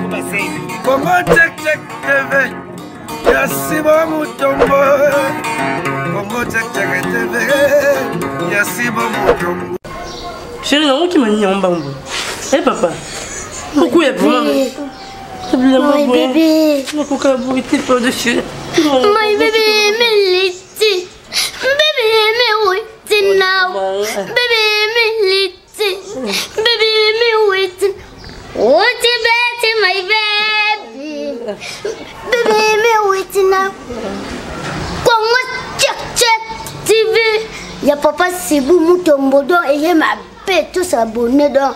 Congo Check Check TV ya Sibo Mutombo Congo Check Check TV ya Sibo Mutombo Chérie, nango kima nini yango mbangu Eh papa okuya vraiment My baby. nakoka boye te pardon chérie My baby, me liti. Baby, me waiting now. Baby, me liti. Baby, me waiting. What you better, my baby? Baby, me waiting now. Congo check check TV. Ya papa Sibu Mutombo donc eye mabe tous abonnés donc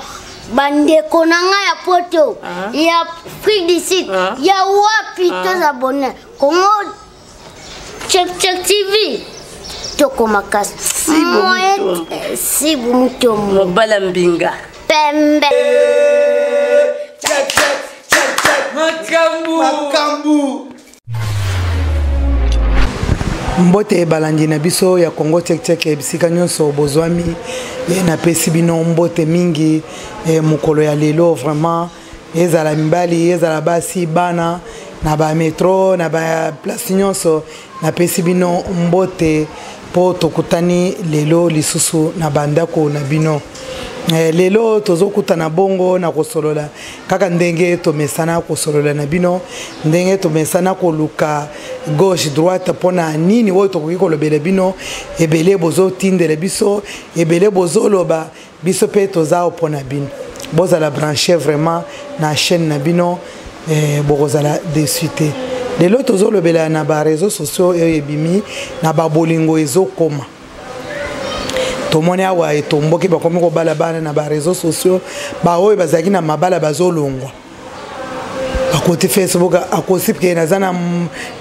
bandeko na ngai ya poto ya Afrique du Sud ya wapi tous abonnés Congo check check TV toko makasi Sibu Mutombo mobala mbinga pembe Check check check check makambu Makambu mbote balandi na biso ya Congo Check Check bisika nyonso bozwami ye napesi bino mbote mingi e, mokolo ya lelo vraiment ezala mibali ezala basi bana na ba metro na ba place nyonso napesi bino mbote mpo tokutani lelo lisusu na bandako na bino eh, lelo tozokutana bongo na kosolola kaka ndenge tomesana kosolola na bino ndenge tomesana koluka gauche droite mpona nini oyo tokoki kolobela bino ebele bozotindela biso ebele bozoloba biso mpe toza mpona bino bozala branche vraiment na chaîne na bino eh, bokozala dessus te lelo tozolobela na ba réseaux sociaux oyo ebimi na babolingo ezokoma tomoni awa etomboki bakomi kobala bana na ba réseaux sociaux baoyo bazalaki na mabala bazolongwa akoti facebook akosi ke naza na,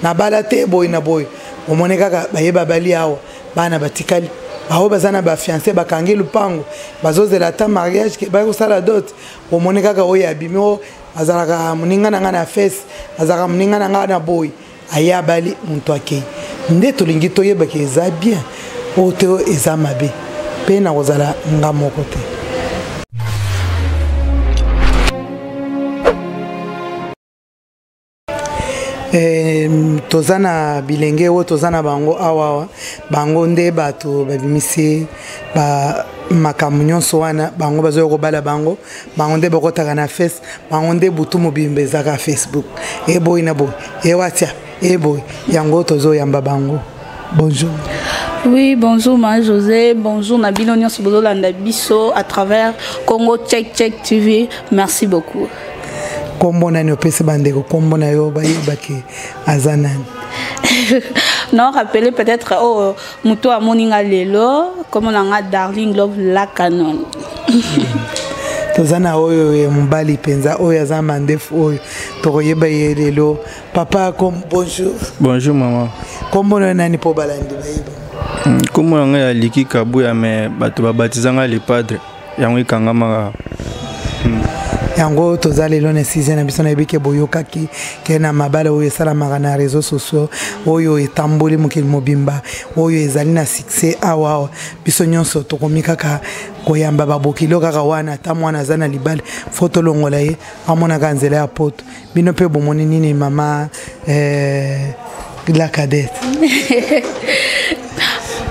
na bala te boye na boye omoni kaka baye babali awa bana batikali baoyo baza na bafiance bakangi lupango bazozela ata mariage ke baya kosala dot omoni kaka oyo abimi o azalaka moninga na ngai na fese azalaka moninga na ngai na boye aye abali moto akei nde tolingi toyebaka eza bien oyo te eza mabe mpe nakozala nga moko te Eh, toza na bilenge oyo toza na bango awa bango nde bato babimisi ba makambo nyonso wana bango bazoya kobala bango bango nde bakotaka na face bango nde butu mobimba ezaka facebook eboyi na boye ewhatsapp eboyi yango tozoyamba bango bonjour Oui, bonjour ma José, bonjour Nabino Nyonso bozolanda biso à travers Congo Check Check TV. Merci beaucoup. Kombo nani opesi bandeko kombo na yo bayebaki aza nani? Non, rappelez peut-être oh moto amoni nga lelo kombo na nga Darling Love la Canon. toza na oyo ya mobali mpenza oyo aza mandefu oyo tokoyeba ye lelo papa kom bonjour bonjour maman kombo na yo nani mpo balandi bayeba nkombo na ngai ya liki kabuya me bato babatiza ngai le padre yango ekangamaka yango toza lelo na sujet na biso nayebi ke boyokaki ke na mabala oyo esalamaka na réseau sociaux oyo etamboli mokili mobimba oyo ezali na succès awa awa biso nyonso tokomi kaka koyamba babokilo kaka wana ata mwana aza na libala fo tolongola ye amonaka nzela ya poto bino mpe bomoni nini mama eh, la cadette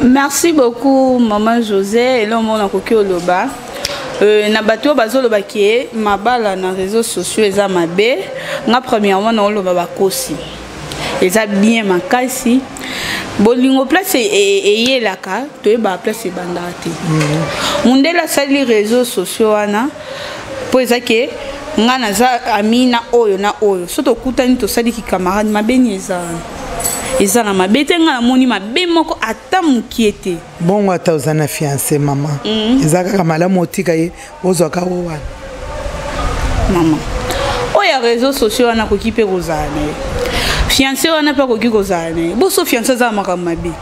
merci beaucoup maman José eloko moko nakoki oloba euh, na bato oyo bazoloba ke mabala na réseaux sociaux eza mabe nga premièrement naoloba bakosi eza bien makasi bolingo place eyelaka toyebaka place ebandaka te mundele asali réseaux sociaux wana mpo eza ke nga naza ami na oyo na oyo so tokutani tosali kikamarade mabe ni eza wana eza na mabe te nga namoni mabe moko ata mokie te bongo ata oza na fiance mama mm. eza kaka malamu otika ye ozwaka o wana mama oyo ya réseau sociaux wana akoki mpe kozala na ye fiance wana mpe akoki kozala na ye boso fiance aza na makambo mabe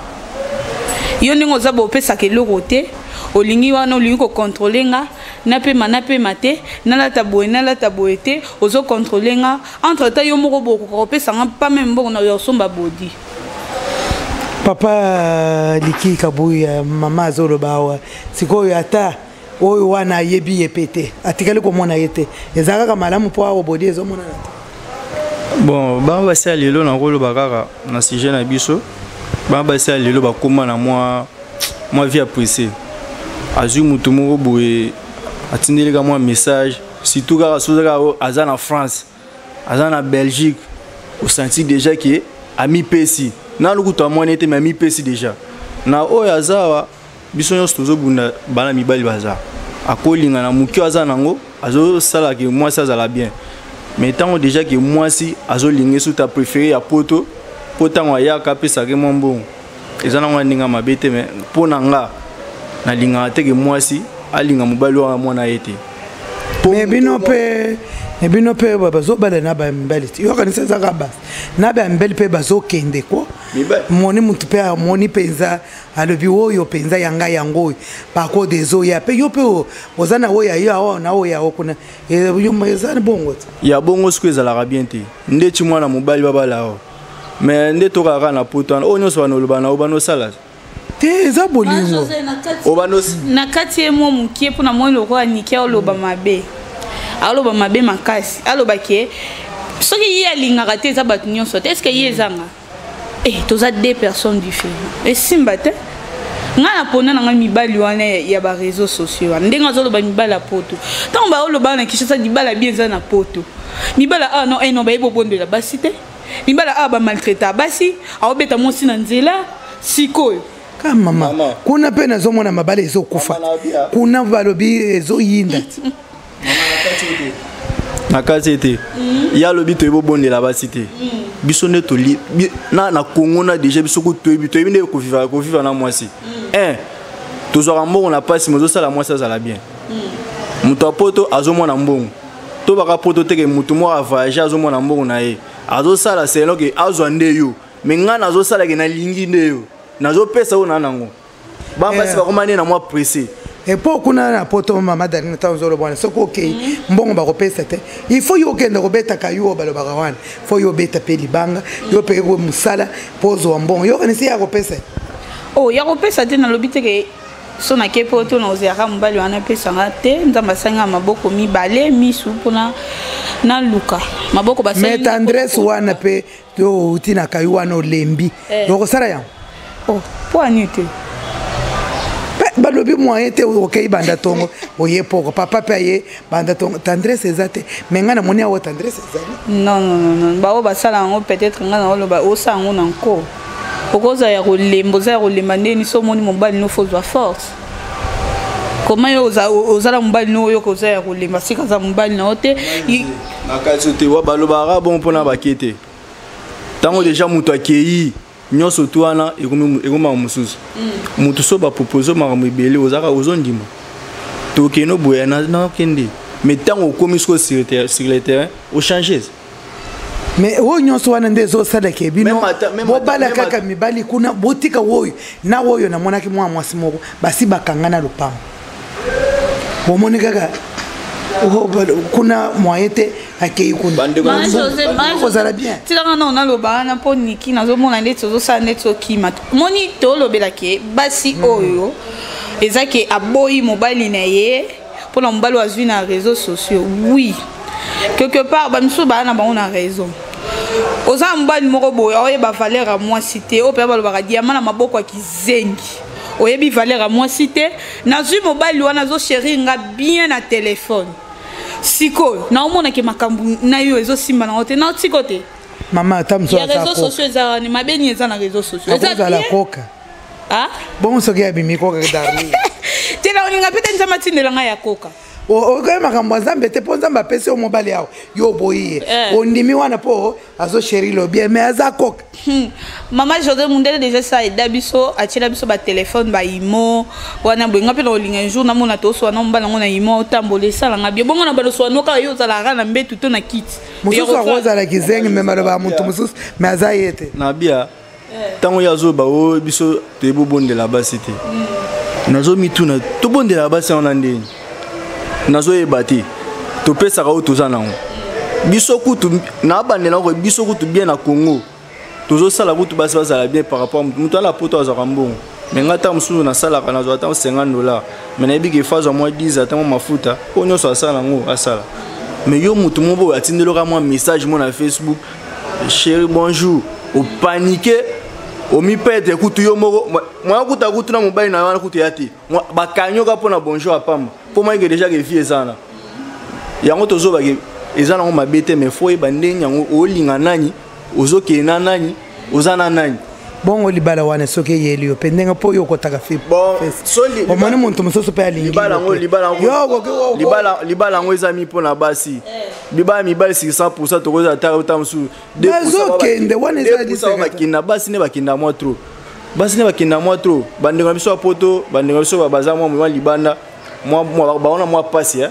yo ndenge oza bopesaka eloko te olingi wana olingi kocontrole nga napema napema te nalata boye nalata boye te ozo controle nga entre temps yo moko bokoka kopesa nga pa meme mbongo na ya osomba bodi papa liki kabuya mama azoloba awa sikoyo ata Oyo wana ayebi ye mpe te, atikali komona ye te. Eza kaka malamu mpo awa bodi ezomonana te. Bon, bana basi ya lelo, nakoloba kaka na sujet na biso, bana basi ya lelo bakóma na mwa vie ya pressé. Azwi motu moko boye, atindelika mwa message, surtout kaka soki kaka aza na France, aza na Belgique, osanti déjà ke amipesi nanu kutu amwani ete, me amipesi déjà na oyo aza awa. Biso nyonso tozobunda, bana mibali baza akolinga na moke oyo aza nango, azosala ke mwasi azala bien. Mais ntango déjà ke mwasi azolinga soki apréféré ya poto, mpo ntango ayaka apesaka mwa mbongo, eza nango ya ndenge ya mabe te. Mais mpo na nga, nalingaka te ke mwasi alinga mobali wana mwana ye te. Me bino mpe, bino mpe bazobala na bamibali te. Yokanisa ezaka basi na bamibali mpe bazokende ko moni motu mpe amoni mpenza, alobi oyo mpenza ya ngai yango oyo. Bakode ezoya mpe yo mpe oza na oyo ya yo awa na oyo yao kuna. Eza bongo te. Ya bongo sikoyo ezalaka bien te. Ndeti mwana mobali babala awa, mais nde tokaka kaka na poto wana, oyo nyonso banoloba na oyo banosala. Te, eza bolingo. Na kati ye mwa mokie mpona moi lokola Niki aloba mabe, aloba mabe makasi, aloba ke soki ye alingaka te, eza bato nyonso te. Est-ce ye ezanga toza deux personnes différentes, esimba te. Ngai napona na ngai mibali wana ya baréseaux sociaux wana, ndenge azoloba mibali ya poto. Ntango baoloba na Kinshasa, libala bien eza na poto. Mibala ah non, non, bayebi obondela basi te. Mibala awa bamaltraita basi, aobeta mwasi na nzela sikoyo. Ka mama, kuna mpe nazomona mabala ezokufa kuna, balobi ezoyinda. Na kati ete ye alobi toyebi obondela basi te. Biso nde toli na Congo na déjà biso ku toyebi nde kovivre na mwasi. Un, tozwaka mbongo na mpasi, mozosala mwasi azala bien. Moto ya poto azomona mbongo, to baka poto teke motu moko avoyage, azomona mbongo na ye, azosala selon ke azwa nde yo. Me ngai nazosala ke nalingi nde yo, nazopesa oyo na nango. Bana basi bakoma nde na mwa pressé. Epo kuna na poto, mama Darine, ntango ozoloba wana, soki okei, mbongo bakopesa te. Il faut yo okende kobetaka yo oyo balobaka wana, faut yo obeta mpe libanga, yo mpe mosala mpo ozwa mbongo. Yo okanisi ya kopesa? Oh, ya kopesa te. Nalobi te ke so nake mpo to naozalaka mobali wana apesanga te. Nzambe asalinga maboko mibale, misu mpona naluka maboko. Mais tendresse wana mpe, yo outi na kayu wana, olembi, okosala yango? Oh, mpo ani te. Balobi moyen te. Okei banda ntongo, oye poko, papa mpe aye banda ntongo, tendresse eza te. Mais ngai namoni awa tendresse ezali. Non, non, non, non, bao basala yango peut-être. Ngai naoloba osala yango na nko, okozala ya kolemba, oza ya kolemba ndeni. So omoni mobali no, fo ozwa force. Koma yo ozala mobali no, oyoka oza ya kolemba, sika aza mobali na yo te. Na kati te wa balobaka bon mpona bake te. Ntango deja moto akei nyonso tu wana, ekomaka mosusu. Moto so bapropose makambo ebele, ozalaka ozondima, tokende oboya, nakende. Mais ntango okomi siko sur le terrain, ochange. Mais oyo nyonso wana nde ezosalaka bino bobala kaka mibali kuna, botika oyo na oyo. Namonaki mwana mwasi moko, basi bakanga na lopango, bomoni kaka kuna moyen te, akei kuna kozala bien. Tilanga nao naloba wana mpo Niki, nazomona ndeti ozosala ndeti okima. Moni tolobelake basi oyo eza ke aboyi mobali na ye mpona mobali oyo azwi na réseaux sociaux. Oui, quelque part bamisusu baya na bango na raison. Oza na mobali moko boye, aoyeba valeur ya mwasi te. Oyo mpenza balobaka diama na maboko ya kizengi, oyebi valeur ya mwasi te. Nazwi mobali wana, azochérir nga bien na telefone. Sikoyo naomonake makambo na yo ezosimba nango te, naotiko te. Mama, ata mosusu ya réseaux sociaux eza wana mabe nini? Eza na réseaux sociaux eza akozala koka. Bongo soki abimi koka, Darling? Te, na olinga mpe te. Nzambe atindela ngai ya koka. Okoyi makambo ya Nzambe te, mpo Nzambe apesi yo mobali awa, yo oboyi ye. Ondimi wana mpo azochérir lo bien, mais aza koka. Mama José, mundele déjà sa eda biso, atiela biso batelefone, baimo wana boye. Nga mpe na kolinga un jour namona toswa na mobali yango na imo, otambola, esalanga bio bongo na baloswa no kaka yo ozalaka na mbetu to na kiti. Mosusu akozala kizengi, me maloba ya moto mosusu, me aza ye te. Na bia ntango ye azoba oyo biso toyebi obondela basi te, nazomituna tobondela basi yango na ndeni, nazoyeba te. Topesaka oyo toza nango. Biso kutu nabandela ngo, biso kutu bien na Congo, tozosala kutu basi bazala bien par rapport motu ala poto azwaka mbongo. Mais nga ntango mosusu nasalaka, nazwa ata 50 $, mais nayebi ke fazwa mwa 10, ata mwa mafuta oyo nyonso asala yango asala. Mais yo motu moko boye atindeloka mwa message mo na Facebook: "Chéri, bonjour", opanike, omipete kutu yo moko moya kuta kutu na mobali na yo wana kutu ya te, bakanyoka mpo na bonjour apamba, mpo mayeke déjà ke vie eza wana. Yango tozobake eza nango mabe te, mais faut oyeba ndenge yango olinga nani, ozokende na nani, oza na nani. Bongo libala wana soki eyeli yo mpe ndenge mpo oyo okotaka omoni moto mosusu mpe alingi Libala yango eza mi mpo na basi. Libala mibali 600, tokozala ta ota mosusu. Bazokende wana. Eza bakenda basi nde bakenda mwa trop, basi nde bakenda mwa trop. Bandeko na biso ya poto, bandeko na biso baza mwa libanda, baona mwa pasi.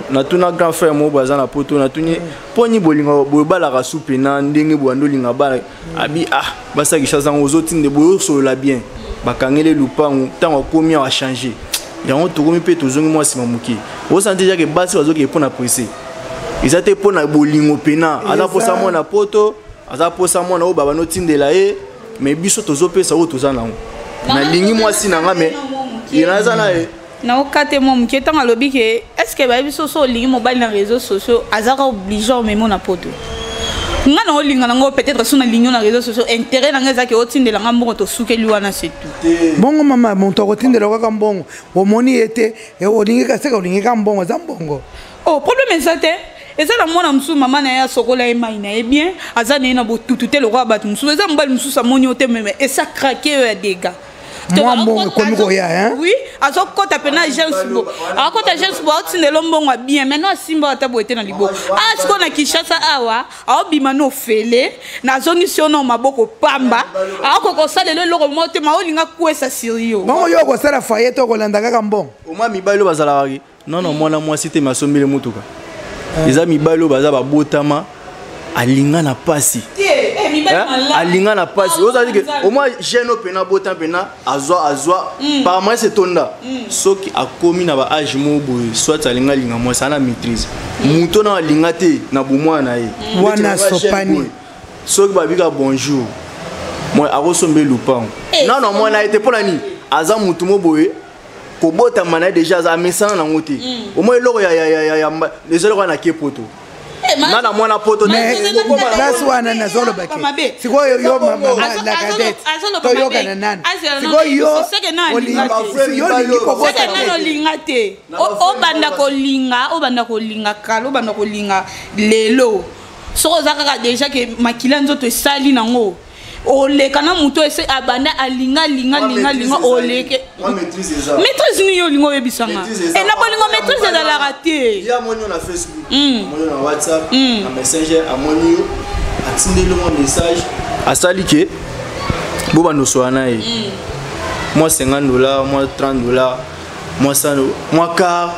Natuna grand frère moko aza na poto, natuni mpo nini bolinga boyebalaka su pena ndenge boyanda olinga bana. Abi ah, basakisa zango ozotinde boye osolola bien, bakangeli lupangu. Ntango akomi awa, achange yango, tokomi mpe tozongi mwa nsima moke. Osante déjà ke basi bazokende mpo na presse, eza te mpo na bolingo pena. Aza mposa mwana poto, aza mposa mwana oyo babanda otindela ye, mais biso tozopesa oyo toza nango. Nalingi mwasi na nga, mais ye naza na ye. Naoka te mwa moke. Ntango alobi ke est ce que bayebi so so olingi mobali na réseau sociaux, azaka obligé omemo na poto. Nga na olinga nango peut-être so nalingi yo na réseau sociaux, intérêt na nga ezaki otindela nga mbongo, tosukeli wana, c'est tout. Bongo mama, moto akotindela kaka mbongo, omoni ye te, olingi kaseka, olingi kaka mbongo, eza mbongo. Oh, problème eza te. Eza na mwana mosusu, mama na ye asokola ye mai na ye bien, aza na ye na botutu te lokola bato mosusu. Eza mobali mosusu amoni yo te, même esa craquer oyo ya dega. Mwa mbongo ekomi koya. Oui, azokɔta mpena agence bo, akɔta agence bo, aotindela mbongo ya bien. Maintenant asimba ata boye te na liboko. A sikoyo na Kinshasa awa, aobima na ofele, nazongisi yo na maboko pamba, akoka kosalela eloko moko te, ma olinga kwesa sur yo. Bongo yo okosala foyer to okolanda kaka mbongo? Omwa mibali oyo bazalaka nono mwana mwasi te, me asombeli motuka. Eza mibali oyo baza babotama alinga na pasi, alinga na pasi. Ozali ke omwa jeune oyo mpena abota mpena azwa par moyen setonda. Soki akomi na baage moko boye, soit alinga alinga mwasi ana maîtrise, moto na alinga te na bomwana na ye. Wana sopani. Soki babika bonjour, akosomba lupango nano amwana ye te. Mpo na nini? Aza motu mo boye, kobotama na ye déjà aza amesana nango te. Omoi eloko eza eloko na ke poto nga na mwana poto. Place wana nazolobake sikoyo, yo la cadette, toyokana nanu. Sikoyo yo olingi kobota? Nano olinga te. Obanda kolinga, obanda kolinga kala, obanda kolinga lelo. Soki oza kaka déjà ke makila nzoto esali nango, oleka na moto ese abanda alinga alinga alinga alinga, oleke. Maîtrise nini yo olinga oyebisanga? E na bolingo maîtrise ezalaka te. Ye amoni yo na Facebook, amoni yo na WhatsApp, na Messenger, amoni yo, atindeli mwa message, asali ke bo bandosola na ye mwa 50 $, mwa 30 $, mwa 100, mwa car,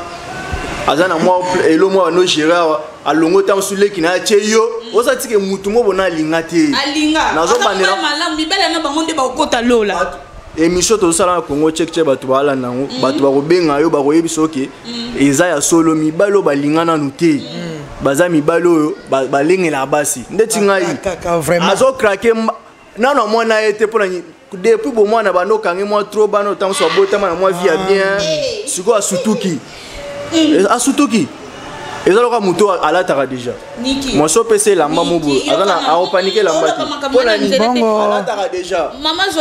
aza na mwa elo mwa bando gérer awa, alongo ntango mosusu leki na ye atie yo, oza tike mutu mo bona alinga te. Alinga. Nazobandela. Malamu mibali na bango nde bakokota lola. Émission tozosala na Congo Check Check, bato baalanda yango, bato bakobenga yo, bakoyebisa oke eza ya solo. Mibali oyo balinga nanu te, baza mibali oyo balengelaka basi ndeti ngai. Azokrake nano amwana ye te. Mpona depuis bomwana bando okangi mwa trop bana, otango so abotama na mwa vie ya bien. Sikoyo asutuki, asutuki, eza loka moto alataka déjà mwasi opesa elamba mo boye, aza na aopanike elamba te. Mpona nini? Alataka déjà.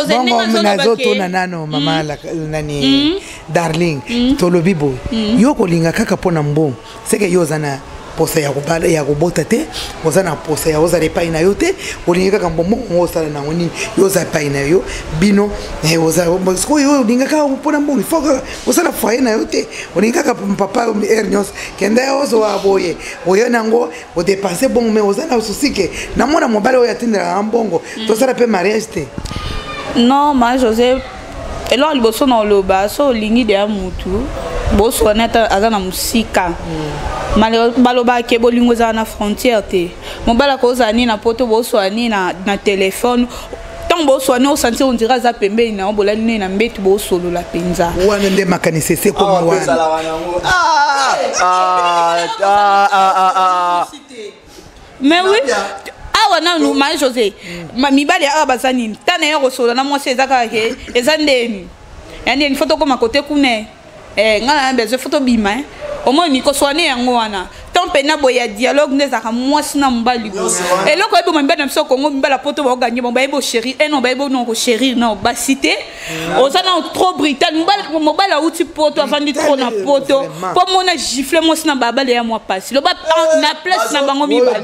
Bongo nazotuna nano mama nani, Darling, tolobi boye: yo kolinga kaka mpo na mbongo, seke yo oza na posa ya kobala, ya kobota te, oza na posa ya ozala epai na yo te. Olingi kaka mbongo ngo, osala nango nini? Yo oza epai na yo bino, sikoyo oyo olinga kaka mpona mbongo, ifo kaka osala foyer na yo te. Olingi kaka papa heure nyonso kende ozwa boye, oyo nango odepense bongo, mais oza na souci ke namona mobali oyo atindelaka mbongo, tosala mpe mariage te. Non, ma José, eloko liboso na oloba, so olingi deya mutu, boswani ata aza na mosika. Balobaka ke bolingo ezala na frontière te. Mobali akozala nini na poto, boswani na telefone, ntango boswani osentir on dirait aza pembeni na yo, bolali nini na mbetu, bosolola mpenza. Wana nde makanisi ese ekomi wana. Ah, ah, ah, Mais oui, awa. Awa nanu ma José, mibali awa baza nini? Tana ya kosolola na mwasi eza kaka ke eza ndeni. Ya ndeni faut tokoma kote kuna. Eh, nga na besoin faut tobima eh. Omoni koswane yango wana. Tant pena boye ya dialogue nde ezalaka mwasi na mobali boye. Eloko oyeboma mibali na biso Congo, mibali ya poto baoganye bango, bayebi ochérir eh non, bayebi non kochérir non basi te. Oza na trop brutal, mobali mobali awuti poto, avandi trop na poto mpo mona gifle mwasi na babale ya mwa pasi loba na place na bango mibale.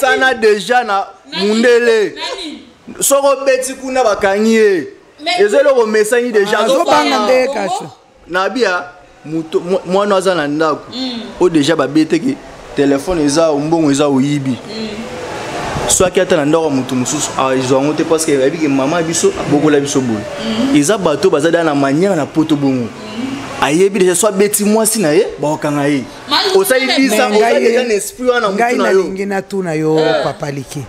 Sana déjà na mundele soko obeti kuna bakangi ye, eza eloko omesani déjà. Azobanga nde kasi. Nabia moto mwana aza na ndako oyo déjà babeteki telefone, eza mbongo, eza oyibi. Soki ata na ndako ya moto mosusu azwa yango te, parce que ayebi ke mama biso abokola biso boye. Eza bato baza da na manière na poto bongo, ayebi déjà so abeti mwasi na ye bakokanga ye. Osali bisa, oza déjà na esprit wana. Ngai motu na yo. Nalingi natuna yo, papa Liki,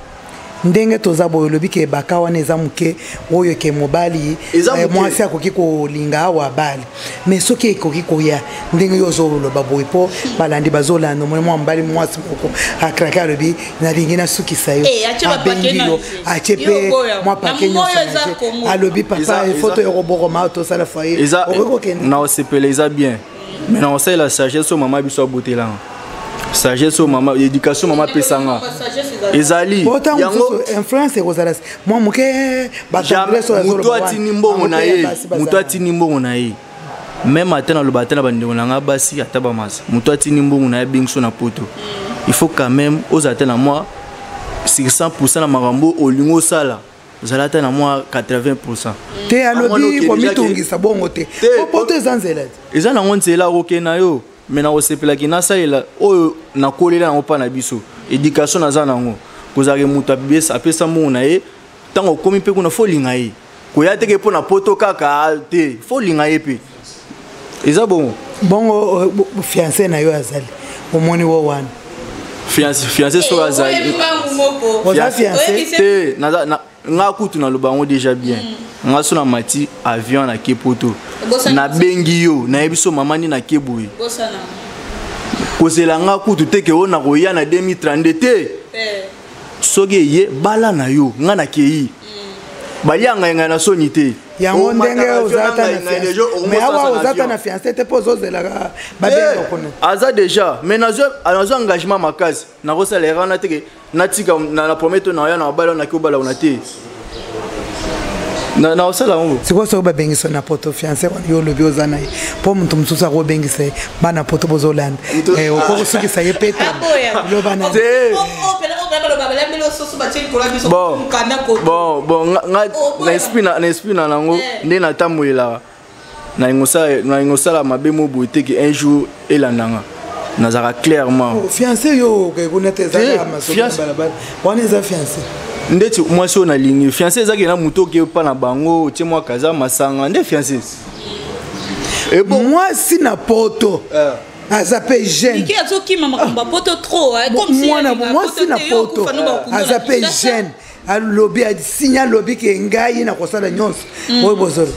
ndenge toza boye, olobi ke baka wana eza moke oyo ke mobali Eza moke. Mwasi akoki kolinga awa abali, mais soki ekoki koya ndenge yo ozoloba boye, mpo balandi bazolanda, omoni mwa mobali mwasi moko acraquer, alobi nalingi nasukisa yo. Eh, atie bapake Abengi na yo, je. atie Yo mpe boya. mwa Na pake moyo nyonso na eza je. Congo. Alobi papa, foto yokobokoma tosala foyer, Eza okoki kokende? Na osepela, eza bien, mais na kosalela sagesse oyo mama biso abotelanga, sagesse oyo mama, éducation mama apesanga ezali Po ntango yango. mosusu influence ekozala mwa moke. Jamais. Moto atindi mbongo na ye, moto atindi mbongo na ye, même ata naloba ata na bandeko na nga basi, ata bamasa, moto atindi mbongo na ye, abengi so na poto, il faut quand même ozala te na mwa sur 100 na makambo olingi osala, ozala ata na mwa 80. Te, Amona alobi okende komitungisa bongo te. Te, Po poto eza nzela te. Eza nango nzela okokende na yo, mais nakosepelaki nasalela oyo nakolela yango mpa na biso, éducation naza nango, kozalaka moto apesa mbongo na ye. Ntango okomi mpe kuna, faut olinga ye, koya teke mpo na poto kaka te, faut olinga ye mpe, eza bongo. Bongo fiancé na yo azali, omoni wo wana? Fiancé soki azali Oza fiancé? Te, nga kutu naloba yango déjà bien. Nga so na mati avion nake poto, nabengi yo, nayebi so mama nde nake boye, kozela nga kutu te ke oyo nakoya na 2032 te. Soki eye bala na yo, nga nakei, balia ngai ngai na soni te. Yango ndenge Omataka oza avion ata na na ngai ngai fiancé, déjà, mais awa okomosasa na oza ata avion. Na fiancé te, mpo ozozelaka babenga kuna. Aza déjà, mais nazwa engagement makasi, nakosala erreur wana te ke natika na premier to na ya na mabala naki obala ona te, nakosala yango. Sikoyo soki babengisa na poto, fiancé wana yo olobi oza na ye, mpo moto mosusu akobengisa ye, bana poto bozolanda, okoki kosukisa ye pe te? Loba na Te. Bon, nga na esprit na nango nde natambolelaka, nalingi kosala mabe mo boye te ke un jour elandanga, nazalaka clairement. Fiancé yo okei kuna te, Te, ezaka masolo na balabala wana, eza fiancé? Ndeti mwasi oyo nalingi, fiancé ezaki na moto oke mpa na bango, otie mwa kaza masanga nde fiancé. Ebo Mwasi na poto aza mpe jeune. Mike azokima makambo ya poto trop, hein, comme si Mwana alingaka mwasi poto na te, yo poto okufa no bakunda aza na mpe Kinshasa. jeune, alobi, asinya, alobi ke ngai nakosala nyonso oyo bozolo.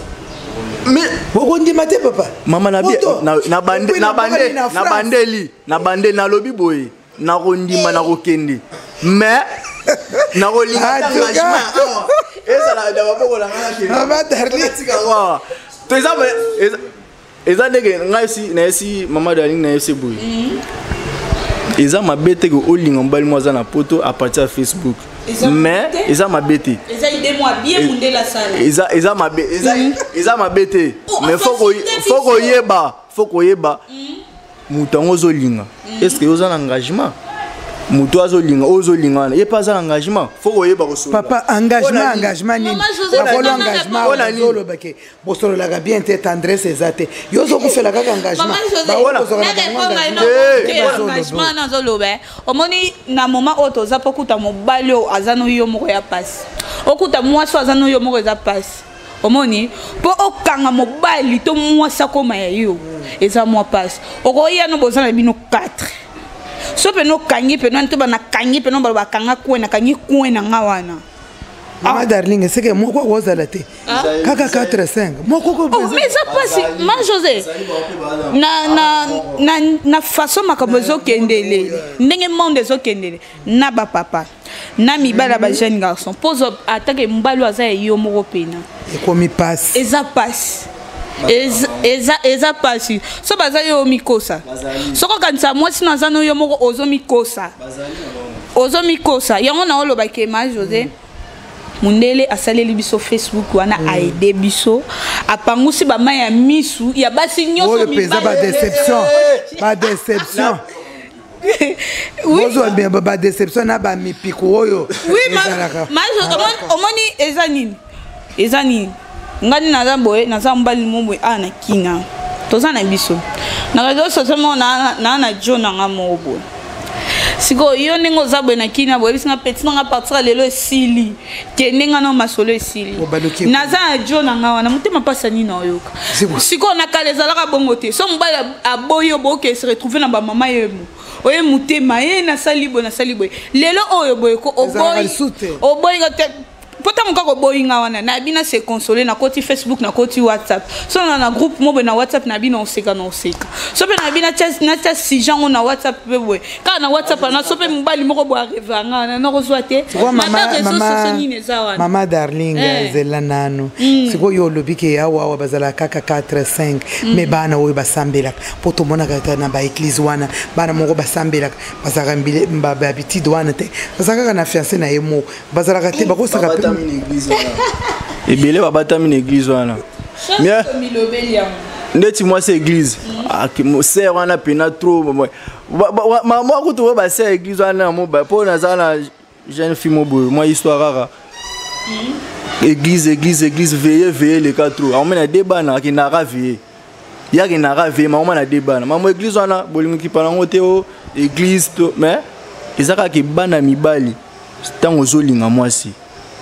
Mais Bokondima te, papa. Mama na Poto. na bande Et puis na na mboka bande nini na na France? bandeli na bandeli, nalobi boye, nakondima, nakokende, mais nakolinga En ata tout cas. engagement awa ezala na maboko na ngai, nakende. Mama Darling. Natika awa. To eza ndenge ngai si nayesi mama Darling, nayesi boye, eza mabe te ke olinga mobali mo aza na poto à partir ya Facebook. Eza Mais mabe te? Eza mabe te. Eza idée mwa bien, mundele asala. Eza mabe, eza mabe te. Oh, Mais faut afacilité faut biso. koyeba, faut koyeba moto yango ozolinga, est ce que oza na engagement? Moto azolinga oyo ozolinga wana, ye mpe aza na engagement, faut koyeba kosolola. Papa, engagement, engagement nini? Mama José, Bakolo nana engagement Mpona nini? ozoloba ke bosololaka bien te, tendresse eza te, yo ozokufela kaka engagement. Mama José, Baoyo bozwaka na na bango répondre engagement, ino te ke bazoloba. engagement nazoloba, eh. Omoni na moment oyo toza, mpo okuta mobali oyo aza no yo moko ya pasi, okuta mwasi oyo aza no yo moko eza pasi. Omoni, mpo okanga mobali to mwasi akóma ya yo, eza mwa pasi. Okoya no boza na bino 4, so pene okangi pene to banakangi pene, balo bakanga kwe, nakangi kwe na nga wana. Mama Darling, eseke moko akozala te, kaka 4 5 moko. Oh, mais eza mpasi, ma José, na façon makambo ezokendele, ndenge monde ezokendele na bapapa. Na mibali ya bajeune garçon, mpo ozwa atake mobali oyo aza ya yo moko pena. Ekomi pasi. Eza pasi. Eza pasi so baza yo omikosa. Soki okanisa mwasi no aza no yo moko, ozomikosa, ozomikosa. Yango na olobaki, ma José, mundele asaleli biso Facebook wana, aide biso, apangusi bamai ya misu ya basi nyonso. Oyo mpenza badéception, badéception. Bozwa badéception na bamipiko oyo. Oui. Ezalaka. Omoni, eza nini, eza nini? Ngani naza boye, naza mobali mo boye awa na kina, toza na biso na réseau social moko naa na jo na nga moko boye. Sikoyo yo ndenge oza boye na kina boye, bisinga petit nanga, partir ya lelo esili, kende nga na masolo esili. Obaluki. Naza na jo na nga wana, motema mpasi nini oyoka? Sikoyo na kala ezalaka bongo te. So mobali aboyi yo, boke se retrouve na bamama yemo oye motema ye, nasali boye, nasali boye. Lelo oyo boye ko Ezalaka oboyi lisusu te. Oboyi nga te, po ntango kaka oboyi nga wana, nayebi na se console, nakoti Facebook, nakoti WhatsApp, so na groupe mo boye na WhatsApp na bino, oseka na oseka. So mpe nayebi natia sujet yango na WhatsApp mpe boye kaka na WhatsApp wana, so mpe mobali moko boye areve anga wana, nakozwa te. Sikoyo mabe réseau sociaux nini eza wana? Mama Darling, zela nanu. Sikoyo olobi ke awa awa bazalaka kaka 4 5, mais bana oyo basambelaka, mpo tomonaka ata na baéglise wana, bana moko basambelaka, bazalaka bahabitude wana te, bazalaka kaka na fiancé na ye moko, bazalaka te, bakosaka mpe. Babatami na église wana ebele, babatami na église wana. Milobeli yango. Ndeti mwasi église sœur wana pena trop mwa kutu oyo basœur église wana mo mpo naza na jeune fille mo boye, mwa histoire kaka église, église, église, veye veye leka trop, akomena de bana, akendaka veye, ye akendaka veye, makoma na de bana. Mamo église wana bolingo kipa nango te o église to, mais eza kaka bana mibali. Ntango ozolinga mwasi,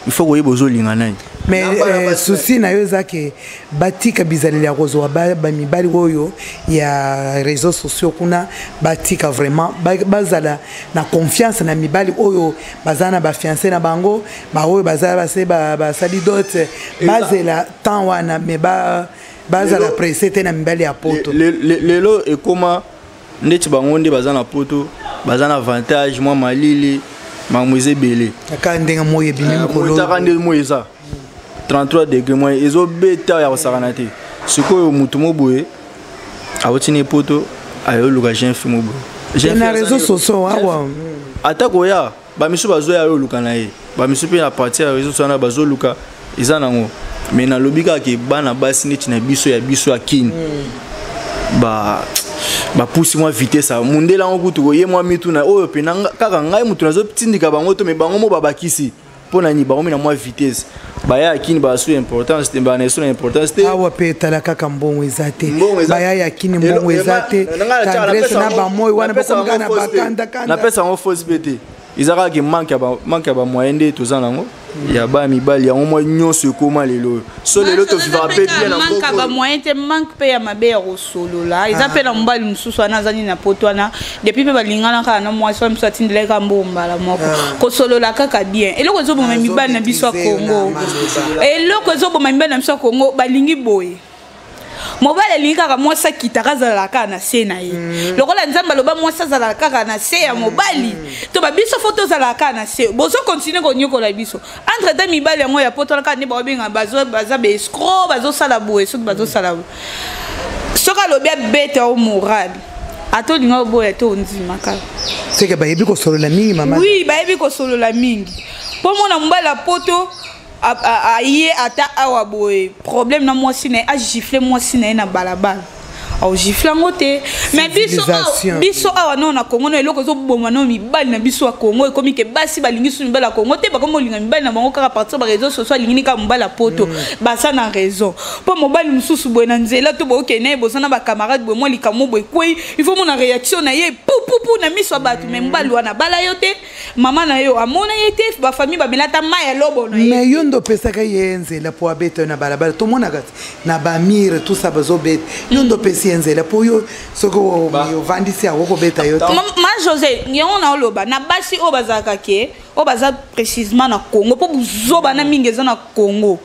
il faut koyeba ozolinga nani. Mais souci na yo eza ke batika bizaleli ya kozwa bamibali oyo ya réseaux sociaux kuna, batika vraiment, bazala na confiance na mibali oyo baza na bafiancé na bango, baoyo baza base basali dot, bazela temps wana, mais bazala pressé te na mibali ya poto. Lelo ekóma ndeti bango nde baza na poto, baza na avantage, mwa malili, makambo eza ebele. Kaka ndenge moi ebimi mikolo. Taka nde moi eza 33 degré, moi ezobeta ya kosakana te. Sikoyo motu mo boye awuti na poto, ayoluka jeune fille mo boye na réseau sociaux awa. Ata koya, bamisu bazoya, ayoluka na ye, bamisu mpe na partir ya réseau sociaux wana bazoluka, eza nango. Mais nalobi kaka ke bana basi neti na biso ya biso ya kini ba bapusi mwa vitesse ya mundele yango kutu koye mwa mituna oyo mpena kaka ngai motu nazotindika bango to, me bango mo babakisi mpo na nini bango mi na mwa vitesse baya ya kini basu importance te, bana esu na importance te. Awa mpe etala kaka mbongo eza te. Mbongo Baya ya kini, mbongo eza te. Tendresse na bamoi wana napesa bakomi kaka na yango fausse te. bakandakanda. Napesa yango fausse mpe te, eza kaka ke manque ya bamoyen nde toza nango ya bana mibali yango mwa nyonso ekóma lelo oyo. So lelo tovivaka mpe bien na manque ya mboka oyo. Bamoyen te, manque mpe ya mabe ya kosolola eza mpe na mobali mosusu wana aza nini na poto wana, depuis mpe balingana kaka na mwasi wana mosusu, atindelaki kaka mbongo mbala moko, kosolola kaka bien. Eloko ezoboma mibali na biso ya Azomaîtrise Kongo, na maloba. Eloko ezoboma mibali na biso ya Kongo, balingi boye, mobali alingi kaka mwasi akitaka, azalaka kaka na se na ye, lokola Nzambe aloba mwasi azalaka kaka na se ya mobali. To babiso fo tozalaka kaka na se, bozokontinue konyokola biso. Entre te mibali yango ya poto wana kaka nde baobenga baza baescroc, bazosala boye. Soki bazosala boye, soki alobi abeta o moral, ata olinga oboya te, ondima kaka. Seke bayebi kosolola mingi, mama. Oui, bayebi kosolola mingi, mpo mona mobali ya poto aye ata awa boye, problème na mwasi na ye, agifle mwasi na ye na balabala, aogifle yango te. Mais biso awa, Civilisation. biso awa no na Kongo no, eloko ezoboma no mibali na biso ya Kongo, ekomi ke basi balingi su mibali ya Kongo te, bakomi olinga mibali na bango kaka partir baréseau sociaux, alingi kaka mobali ya poto. Baza na raison, mpo mobali mosusu boye na nzela to bookende ye, boza na bacamarade boye, mwa likambo boye ekwei, il faut mona réaction na ye pupupu na miso ya bato. Mais mobali wana abala yo te, mama na yo amona ye te, bafamille bamela ata mai ya lobo na ye. Mais yo nde opesaka ye nzela mpo abeta yo na balabala. Tomonaka ti na bamire tusa bazobeta, yo nde opesi ye nzela, mpo yo soki ovandisi yango kobeta yo te. Ma José, yango na oloba na basi oyo bazalaka ke Oyo baza précisement na Congo, mpo buzoba na mingi eza na Congo.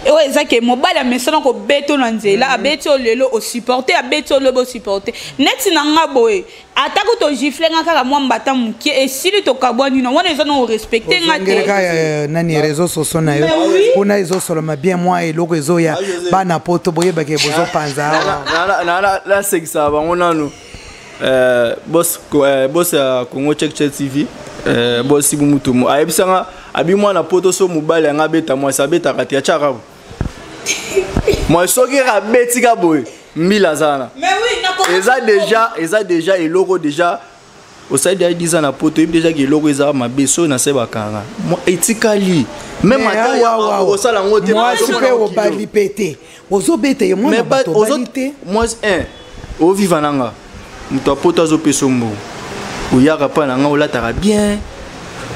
Oyo eza ke mobali amesana kobeta na nzela, abeti oyo lelo osupporte, abeti oyo lobi osupporte. Neti na nga boye, ata kutu ogifle nga kaka mwa mbata moke, esili, tokabwani. Na wana eza na orespecte nga te. Ozongeleka nani, réseau sociaux na yo. Mais oui. Kuna ezosolama bien, mwa eloko ezoya. Bana poto, boyebake bozopanza awa. Nasekisaka bango nanu. Boss ya Congo Check Check TV, boss Sibu Mutumu, ayebisanga abi mwana poto so mobali yanga abeta mwasi, abetaka te, atiaka mwa soki abetika boye, mbila aza wana. Mais oui, Eza déjà eloko déjà osali déjà 10 ans na poto, oyebi déjà ke eloko eza mabe. So na se bakanga etikali même ata osala yango te. Mwasi Ozomona mpe kilo. obali mpe te, ozobeta ye mwana Mais bato, obali te. Mwasi 1 oviva na nga, moto apoto azopesa mbongo, oyaka mpa na nga, olataka bien,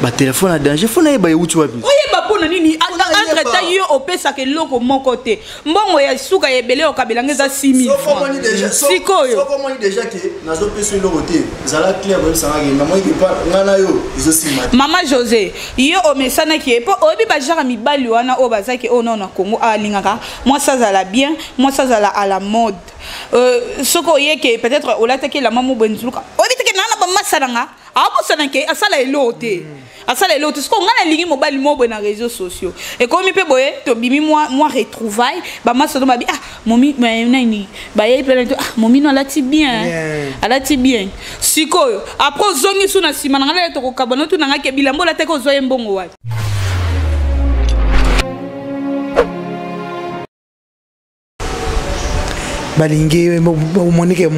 batelefone ya danger, fo nayeba euti wapi. Oyeba mpo na nini? Nayeba. Entre temps yo opesaka eloko moko te. Mbongo ya suka ya ebele okabelanga eza 6000 francs. Sikoyo Soki omoni déjà ke nazopesa eloko te, zala clair, oyebisanga ke namoni ke nga na yo ezosima te. Mama José, yo omesanaki ye mpo oyebi bajara mibali wana oyo bazaki oyo nao na Congo, alingaka mwasi azala bien, mwasi azala à la mode. Soki oyeke peut-être olataki elamba mo boye nzuluka, oyebi teke naa na bamasa na nga, aobosana ke asala eloko te, asala eloko te. Sikoyo ngai nalingi mobali mo boye na réseaux sociaux, ekomi mpe boye, tobimi mwa retrouvaille, bamasa to babi: "Ah momi nani?" Bayei mpe to: "Ah, momino alati bien." Bien. Alati bien. Sikoyo après ozongi su na nsima na ngai, nale tokokabana, otuna ngai ke bilamba olataki, ozwa ye mbongo wapi? Balingi omonike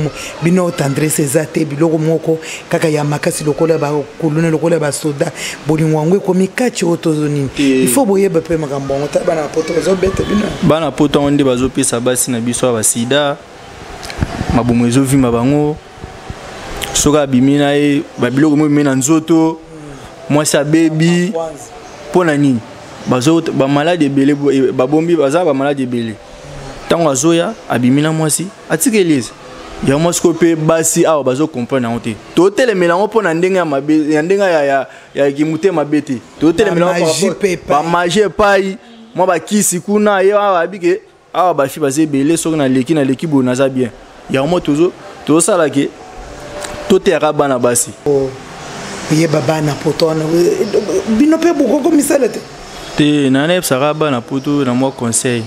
bino tendresse eza te, biloko moko kaka ya makasi lokola bakuluna, lokola basoda. Bolingo yango ekomi kati oyo tozo nini? Il faut boyeba mpe makambo yango. Ta bana poto bazobeta bino. Bana poto yango nde bazopesa basi na biso ya basida, mabumu ezovimba bango. Soki abimi na ye, babiloko mo ebimi na nzoto, mwasi abebi. Mpo na nini? Bamaladi ebele babombi, baza bamaladi ebele. Ntango azoya, abimi na mwasi, atikeli eza yango. Mwasi koyo mpe basi awa bazocomprendre yango te. Totelemela yango mpo na ndenge ya mabe, ya ndenge ya kimotema mabe te. Totelemela yango. Bamagie mpe epai. Bamagie epai, mwa bakisi kuna ye awa bayebi ke awa bafi baza ebele. Soki naleki boye, naza bien. Yango mo tozosala ke toteyaka bana basi. Oyeba bana poto wana, bino mpe bokoko misala te. Te, na nayebisaka bana poto na mwa conseil,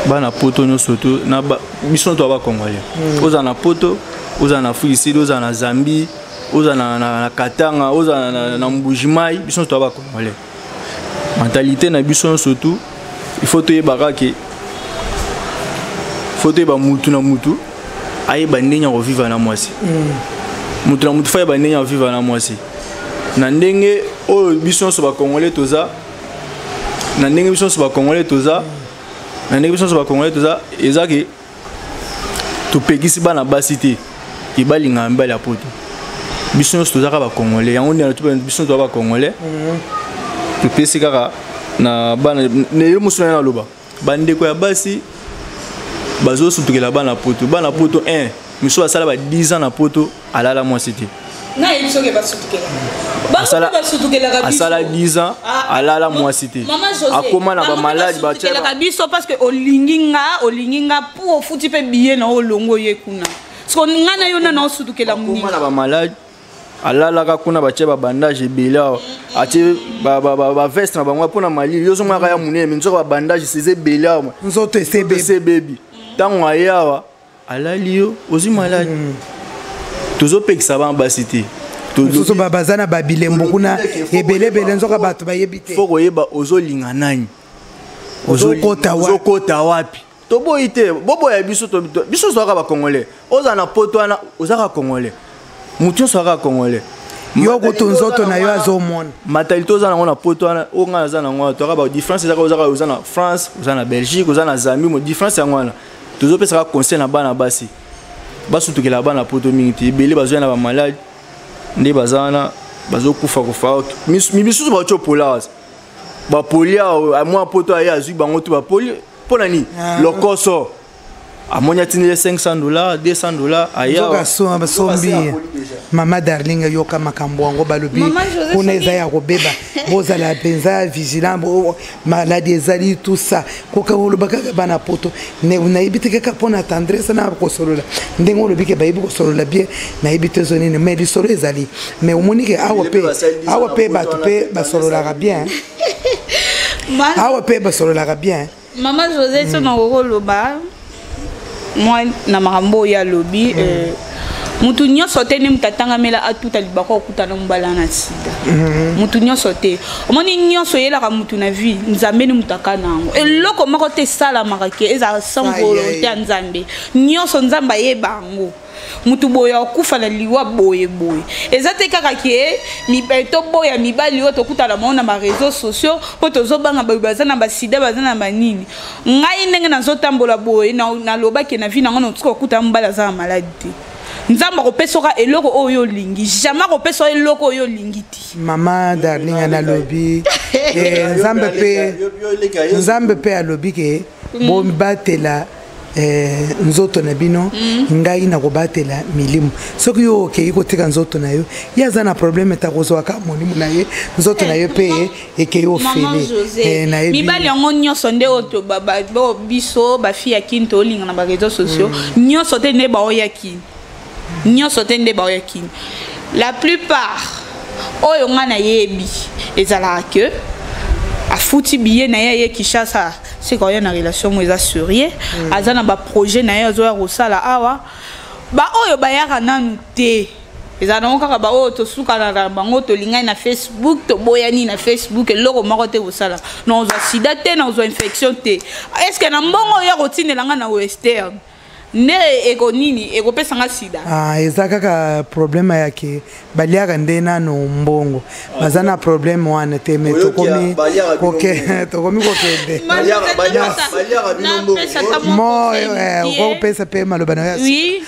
bana poto nyonso to na biso to bacongolais. Ozala na poto, ozala na Afrique Sud, ozala na Zambie, ozala na Katanga, ozala na Mbujimai, biso nyonso to bacongolais. Mentalité na biso nyonso tu, il faut toyebaka ke faut toyeba mutu na mutu ayeba ndenge ya kovivre na mwasi. Mutu na mutu fo ayeba ndenge ya kovivre na mwasi, na ndenge oyo biso nyonso bacongolais toza, na ndenge biso nyonso bacongolais toza, na ndenge biso nyonso bacongolais toza. Eza ke topekisi bana basi te ke balingaka mibali ya poto. Biso nyonso toza kaka bacongolais. Yango nde biso nyonso toza bacongolais. Topesi kaka na bana lelo mosusu na ye naloba, bandeko ya basi bazosutukela bana poto. Bana poto 1 miso asala ba 10 ans na poto, alala mwasi te. Nayebi soki basutukela. Basutukelaka. Asala 10 ans, alala mwasi te, akóma na bamaladi. Basutukelaka biso parce que olingi nga, olingi nga pour ofuti mpe billet na olongo ye kuna. Siko nga na yo nana osutukela. Akóma na bamaladi, alalaka kuna, batie babandage ebele awa, atie baveste na bango mpona malili. Yo ozomonaka ya monene, me nzoka babandage eza ebele awa. Nzoto ese ebebi. Ntango aye awa, alali yo, ozwi maladi. Tozopekisa bana basi te. Mosusu baza na babilembo kuna ebelebele, nzoka bato bayebi te. Fo koyeba ozolinga nani. Ozokota wapi. Ozokota wapi. Toboyi te, boboya biso. Biso ozalaka bacongolais. Ozala na poto wana, ozalaka congolais. Motu nyonso azalaka congolais. Yo kutu nzoto na yo azomona. Mentalité oza nango na poto wana, oyo ngai naza nango wana, toyaka badifférence. Ezaka ozaka, oza na France, oza na Belgique, oza na Zambie, mo différence yango wana. Tozopesaka conseil na bana basi, basutukela bana poto mingi te. Ebele bazoya na bamaladi, nde baza wana bazokufa kufa. Misusu bauti opola waza bapoli awa, mwa poto aye azwi bango tu bapoli. Mpo na nini? Lokoso. Amoni atindeli 500 dollars, 200 dollars, aya basombi. Mama Darling, yoka makambo yango balobi kuna eza ya kobeba. Bozala mpenza vigilant, maladi ezali, tout ça. Koka oloba kaka bana poto, nayebi te kaka mpona tendresse na kosolola, ndenge olobi ke bayebi kosolola bien, nayebi te zo nini, mais lisolo ezali. Mais omoni ke awa mpe bato mpe basololaka bien, awa mpe basololaka bien. Mama José, so nakoki koloba mwa na makambo oyo alobi, mutu nyonso te nde mutu atangamela atuta libako okutana mobala na sida. Mutu nyonso te. Omoni, nyonso eyelaka mutu na vie, Nzambe ni mutu akana yango. Eloko moko te esalamaka ke ezala sans volonté ya Nzambe. Nyonso Nzambe ayeba yango. Mutu boye akufa na liwa boye boye. Eza te kaka ke toboya mibali oyo tokutana bango na baréseaux sociaux mpo tozobanga bayo baza na basida, baza na banini. Ngai ndenge nazotambola boye, nalobaki na vie nango notika kokutana mobali aza na maladi te. Nzambe akopesa eloko oyo olingi, jamais akopesa eloko oyo olingi te. Mama Darling, nalobi Nzambe mpe alobi ke bobatela nzoto na bino, ngai nakobatela milimo. Soki yo okei kotika nzoto na yo, ye aza na problème ta kozwaka molimo na ye, nzoto na yo mpe ekei ofele. Mibali yango nyonso nde oyo biso bafille ya Kini tolinga na baréseaux sociaux, nyonso te nde baoya Kini, nyonso te nde baoya Kini. La plupart oyo ngai nayebi ezalaka ke afuti billet na ye, aye Kinshasa, seka oya na relation mo eza sérieux, aza na baprojet na ye azoya kosala awa. Baoyo bayaka nanu te, ezala nango kaka baoyo tosukana na bango, tolingani na Facebook, toboyani na Facebook, eloko moko te kosala. Na ozwa sida te, na ozwa infection te. Est ce que na mbongo oyo akotindela nga na Western nde eko nini ekopesanga sida? Ah, eza kaka problème ya ke baliaka nde nano mbongo, baza na problème wana te. Me tokomi kokende mo okopesa mpe maloba na yo. Oui,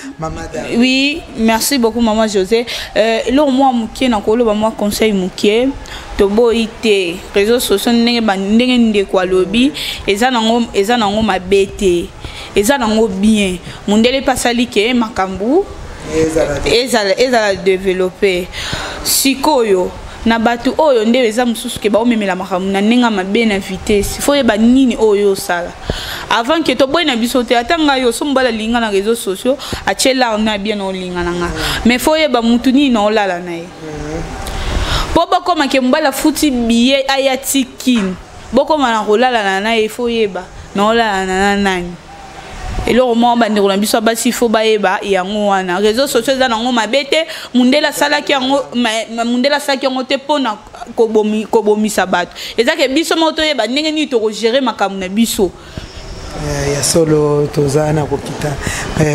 oui, merci beaucoup, Mama José. Eloko mwa moke na koloba, mwa conseil moke: toboyi te réseaux sociaux, ndenge ndeko alobi, eza nango mabe te, eza nango bien. Mondele mpe asali ke makambo ezala développé. Sikoyo na bato oyo nde eza mosusu ke baomemela makambo na ndenge ya mabe na vitesse. Fo oyeba nini oyo osala avant ke toboyi na biso te. Ata ngai oyo so mobali alinga na réseaux sociaux, atie lar na bien na olinga na nga, mais fo oyeba mutu nini na olala na ye, mpo bokóma ke mobali afuti billet aya ti Kini, bokóma na kolalana na ye. Fo oyeba na olalana na nani. Eloko moko, bandeko na biso basi, fo bayeba yango wana: réseaux sociaux eza nango mabe te. Mundele asalaki yango, mundele asalaki yango te mpona kobomisa bato. Eza ke biso moko toyeba ndenge nini tokogérer makambo na biso. Ya solo, toza na kokita.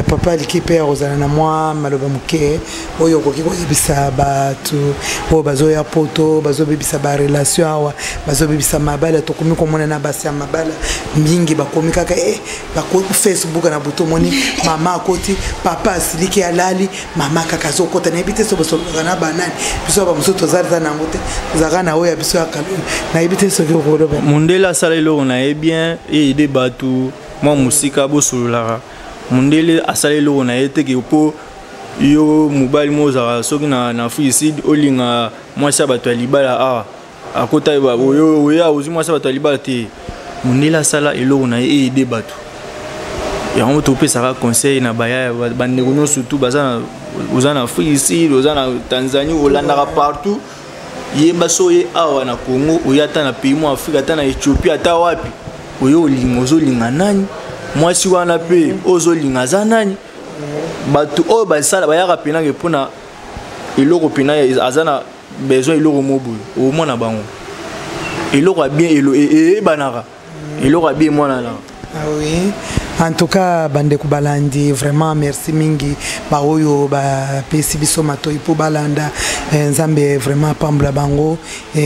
Papa aliki mpe akozala na mwa maloba moke oyo okoki koyebisa bato oyo bazoya poto, bazobebisa barelation awa, bazobebisa mabala. Tokomi komona na basi ya mabala mingi bakomi kaka Facebook na butu. Omoni mama akoti, papa asiliki, alali, mama kaka azokota. Nayebi te so bosololaka na banani. Biso bamosusu tozalisa nango te, tozalaka na oyo ya biso ya kaloni. Nayebi te soki okoloba. Mondele asala eloko na ye bien, eyede bato mwa mosika bosololaka. Mondele asala eloko na ye te ke mpo yo mobali mo ozalaka soki na Afrique Sud, olinga mwasi ya bato ya libala awa, akota oya ozwi mwasi ya bato ya libala te. Mondele asala eloko na ye eyede bato. Yango topesaka conseil na baya bandeko nyonso tu baza, oza na Afrique Sud, oza na Tanzanie, olandaka partout, yeba so oye awa na Congo, oye ata na pays mo Afrique, ata na Éthiopie, ata wapi, oye olinga, ozolinga nani? Mwasi wana mpe oyo ozolinga aza nani? Bato oyo basala bayaka mpenake mpona eloko mpena aza na besoin eloko mo boye, omona bango eloko ya bien eyebanaka, eloko ya bien emonanaka. Ah oui. En tout cas, bandeko balandi, vraiment merci mingi baoyo bapesi biso matoi mpo balanda. Nzambe vraiment apambola bango.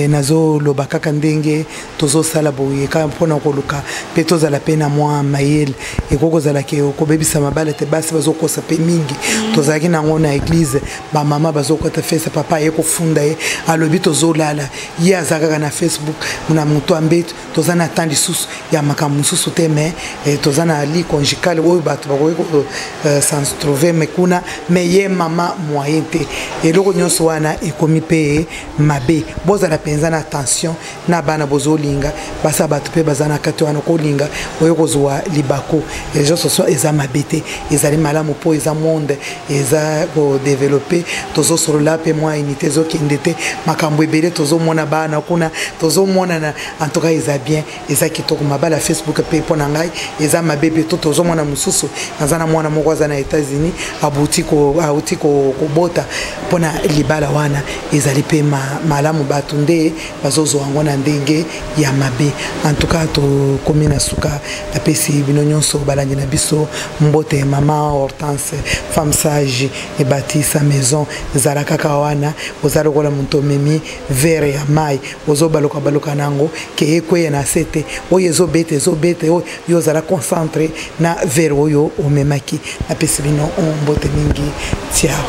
Nazoloba kaka ndenge tozosala boye kaka mpona koluka mpe tozala mpe na mwa mayele. Ekoki kozala ke kobebisa mabala te. Basi bazokosa mpe mingi. Tozalaki nango na église, bamama bazokota fesa, papa aye kofunda ye, alobi tozolala, ye aza kaka na Facebook na moto ya mbeto. Toza na temps lisusu ya makambo mosusu te, mais toza na li vie conjugale oyo bato bakoki ko euh, s'en trouver mais kuna mais ye mama moyen te eloko nyonso wana ekomi mpe mabe bozala mpenza na attention na bana bozolinga basa bato mpe baza na kati wana kolinga oyo kozwa libaku réseau sociaux eza mabe te ezali malamu mpo eza monde eza kodevelope tozosolola mpe mwa unité ezokende te makambo ebele tozomona bana kuna tozomonana en tout cas eza bien eza kitoko mabala facebook mpe mpo na ngai eza mabe mpe to tozomona mosusu naza na mwana moko aza na états-unis abuti auti kobota mpo na libala wana ezali mpe malamu bato nde bazozwa yango na ndenge ya mabe en tout cas tokomi na suka napesi bino nyonso balandi na biso mbote mama hortense femme sage ebati sa maison ezala kaka wana oza lokola moto omemi vere ya mai ozobaluka baluka na yango ke ekweya na se te oyo ezobeta ezobeta oyo yo ozala concentre na vere oyo omemaki napesi bino mbote mingi tiao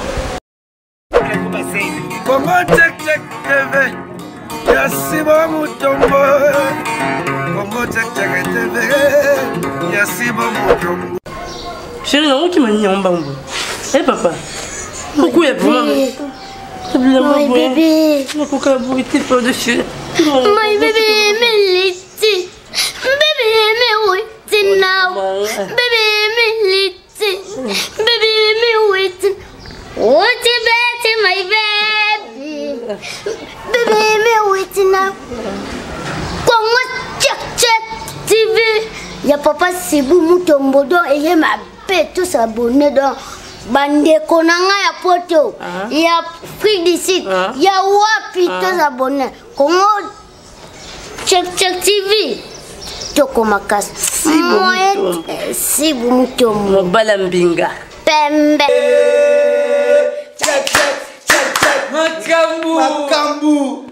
Congo check check TV ya Simon Mutombo Congo check check TV ya Simon Mutombo Chérie, naokima nini yango mbangu boye e papa okuya vraiment My baby. Nakoka boye te pardon chérie. My baby, meliti. Baby, me waiting now. Baby, meliti. Baby, me waiting. What you better, my baby? Baby, me waiting now. Congo check check TV. Ya papa Sibu Mutombo donc eye mabe tous abonnés donc bandeko na ngai ya poto ah. ya afrique du sud ah. ya wapi ah. toza bonne kongo check check tv toko makasi sibu mutombo mobala mbinga pembe makambu makambu.